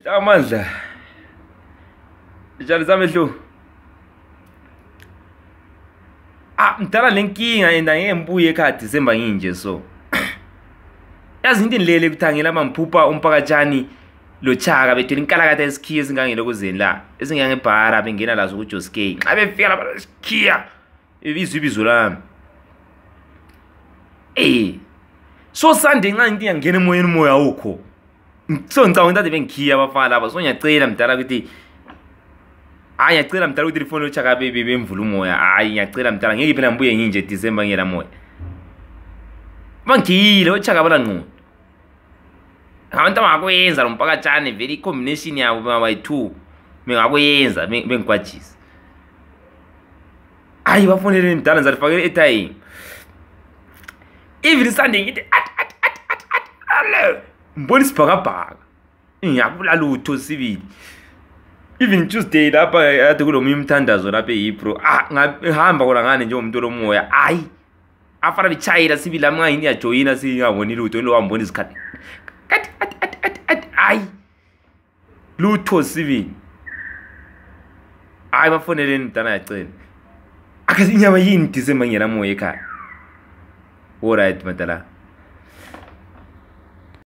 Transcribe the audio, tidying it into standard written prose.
Amandla. Tshali samehlo. Ah, mdala lenkinga and angeke ngibuye ekhaya December nginje so. Yazi into enilele kuthangela mamphupha umpakatshani lochaka bethwele inkalakatha esikhiya esingangelokuzeni la esingangebhara bengena lazo kuJoskay. Xa befika lapha sikhiya ibizwa ibizo lami. Eh. So Sunday nxa ngithi ngiyangena emoyeni umoya awukho. So ngicabanga ukuthi bengikhiya abafana laba so ngiyacela mdala ukuthi hayi ngiyacela mdala ukuthi ifoni lochaka bebe bemvula umoya. Hayi ngiyacela mdala ngeke phela ngibuye nginje December ngela moya. Bangiyile ochaka bala ngqondo. Abantu abangakwenza lo mpakatshane vele i-combination yabo bayi-two bengakwenza bengikwajisa. Hayi bafoneleni mdala ngizalifakela i-airtime. Even Sunday ngithi at at at at at ale ngibona isibhakabhaka. Ngiyakula lutho sibili. Even Tuesday lapha kade kulomunye umthandazo lapha eHebrew. Ah ngahamba kona ngane njengomuntu olomoya. Hayi afana bitshayela sibili lami ngayini ngiyajoyina singaboni lutho lo wambona izikhathi. At at at at at hayi lutho sibili. Hayi bafoneleni mntana yacela. Akazi inyama yini December ngela moya ekhaya. Alright madala.